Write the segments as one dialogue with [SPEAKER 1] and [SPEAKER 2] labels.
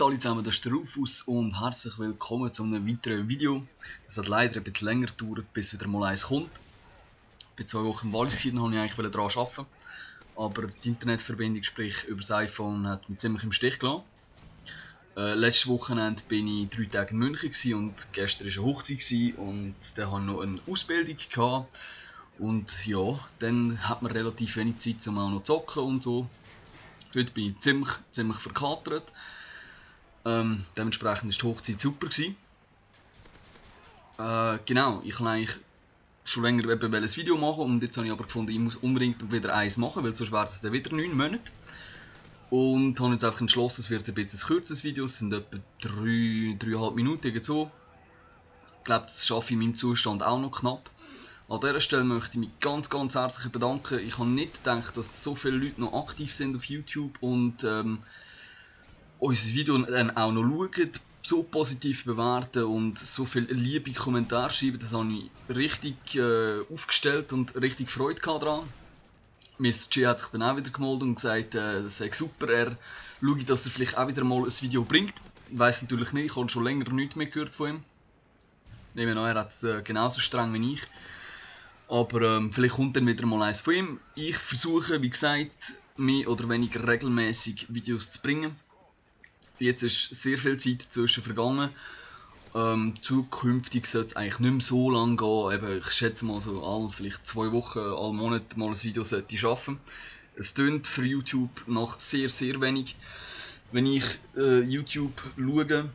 [SPEAKER 1] Hallo zusammen, das ist der Rufus und herzlich willkommen zu einem weiteren Video. Es hat leider ein bisschen länger gedauert, bis wieder mal eins kommt. Bei 2 Wochen im Wallis wollte ich eigentlich daran arbeiten, aber die Internetverbindung, sprich über das iPhone, hat mich ziemlich im Stich gelassen. Letztes Wochenende bin ich 3 Tage in München und gestern war eine Hochzeit und dann hatte ich noch eine Ausbildung gehabt. Und ja, dann hat man relativ wenig Zeit, um auch noch zu zocken und so. Heute bin ich ziemlich verkatert. Dementsprechend war die Hochzeit super. Genau, ich wollte eigentlich schon länger ein Video machen und jetzt habe ich aber gefunden, ich muss unbedingt wieder eins machen, weil sonst wäre es dann wieder 9 Monate. Und habe jetzt einfach entschlossen, es wird ein bisschen ein kürzeres Video, es sind etwa 3,5 Minuten so. Ich glaube, das schaffe ich in meinem Zustand auch noch knapp. An dieser Stelle möchte ich mich ganz herzlich bedanken. Ich habe nicht gedacht, dass so viele Leute noch aktiv sind auf YouTube und unser Video dann auch noch schauen, so positiv bewerten und so viele liebe Kommentare schreiben. Das habe ich richtig aufgestellt und richtig Freude daran. Mr. G hat sich dann auch wieder gemeldet und gesagt, das sei super, er schaue, dass er vielleicht auch wieder mal ein Video bringt. Ich weiss natürlich nicht, ich habe schon länger nichts mehr gehört von ihm. Nehmen an, er hat es genauso streng wie ich. Aber vielleicht kommt dann wieder mal eins von ihm. Ich versuche, wie gesagt, mehr oder weniger regelmäßig Videos zu bringen. Jetzt ist sehr viel Zeit zwischen vergangen. Zukünftig sollte es eigentlich nicht mehr so lange gehen. Eben, ich schätze mal so vielleicht 2 Wochen, alle Monate mal ein Video sollte ich schaffen. Es tönt für YouTube nach sehr wenig. Wenn ich YouTube schaue,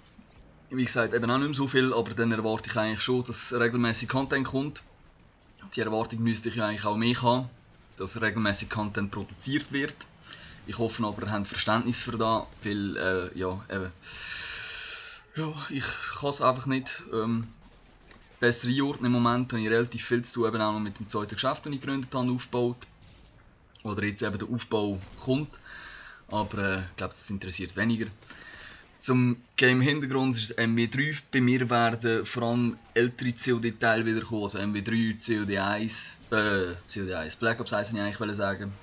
[SPEAKER 1] wie gesagt, eben auch nicht mehr so viel, aber dann erwarte ich eigentlich schon, dass regelmäßig Content kommt. Die Erwartung müsste ich ja eigentlich auch mehr haben, dass regelmäßig Content produziert wird. Ich hoffe aber, ihr habt Verständnis für das, weil ich kann es einfach nicht besser einordnen. Im Moment habe ich relativ viel zu tun, eben auch noch mit dem zweiten Geschäft, das ich gegründet habe, aufgebaut. Oder jetzt eben der Aufbau kommt, aber ich glaube, das interessiert weniger. Zum Game-Hintergrund ist es MW3. Bei mir werden vor allem ältere COD-Teile wiederkommen, also MW3, COD1, Black Ops 1 wollte ich eigentlich sagen.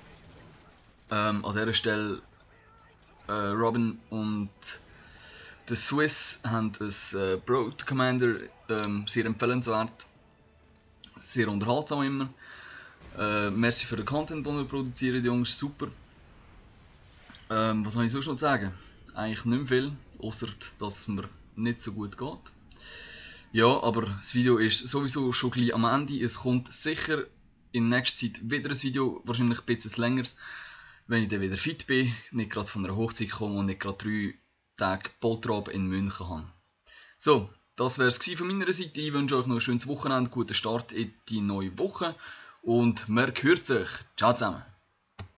[SPEAKER 1] An dieser Stelle Robin und der Swiss haben ein Broad Commander, sehr empfehlenswert, sehr unterhaltsam immer. Merci für den Content, den wir produzieren, Jungs, super. Was soll ich sonst noch sagen? Eigentlich nicht mehr viel, außer dass es mir nicht so gut geht. Ja, aber das Video ist sowieso schon gleich am Ende. Es kommt sicher in nächster Zeit wieder ein Video, wahrscheinlich ein bisschen längeres, wenn ich dann wieder fit bin, nicht gerade von einer Hochzeit komme und nicht gerade 3 Tage Boltrab in München habe. So, das wäre es von meiner Seite. Ich wünsche euch noch ein schönes Wochenende, guten Start in die neue Woche und man hört sich. Ciao zusammen.